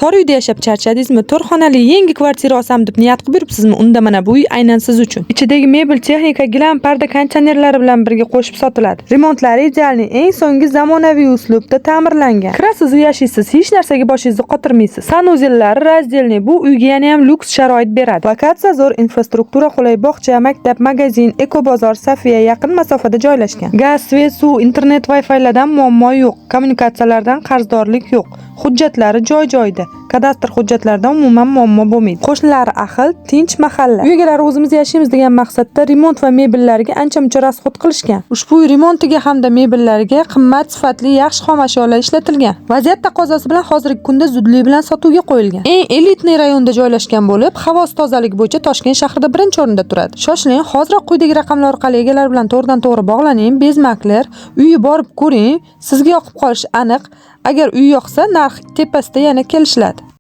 Tor uyda yashab charchadingizmi? To'rt xonali yangi kvartira olsam deb niyat qilib yuribsizmi? Unda mana bu uy aynan siz uchun. Ichidagi mebel, texnika, gilam, parda, konditsionerlari bilan birga qo'shib sotiladi. Remontlari идеальный, eng so'nggi zamonaviy uslubda ta'mirlangan. Kirasiz, yashaysiz, hech narsaga boshingizni qotirmaysiz. Санузел lari раздельный, bu uyga yana ham lyuks sharoit beradi. Lokatsiya zo'r, infrastruktura qulay, bog'cha, maktab, magazin, eko bozor, Safiya yaqin masofada joylashgan. Gaz, свет, suv, internet, Wi-Fi'lardan muammo yo'q. Kommunikatsiyalardan qarzdorlik yo'q. Hujjatlari joy-joyida. Kadastr hujjatlaridan umuman muammo bo'lmaydi. Qo'shnilari ahil, tinch mahalla. Uy egalari o'zimiz yashaymiz degan maqsadda remont va mebellarga ancha-muncha расход qilishgan. Ushbu uy remontiga hamda mebellarga qimmat, sifatli, yaxshi xom ashyolar ishlatilgan. Vaziyat taqozosi bilan hozirgi kunda zudlik bilan sotuvga qo'yilgan. Eng элитный rayonda joylashgan bo'lib, havosi tozaligi bo'yicha Toshkent shahrida birinchi o'rinda turadi. Shoshiling, hoziroq quyidagi raqamlar orqali egalar bilan to'g'ridan-to'g'ri bog'laning, без makler, uyni borib ko'ring, sizga yoqib qolishi aniq. Agar uy yoqsa, narx tepasida yana kelishiladi.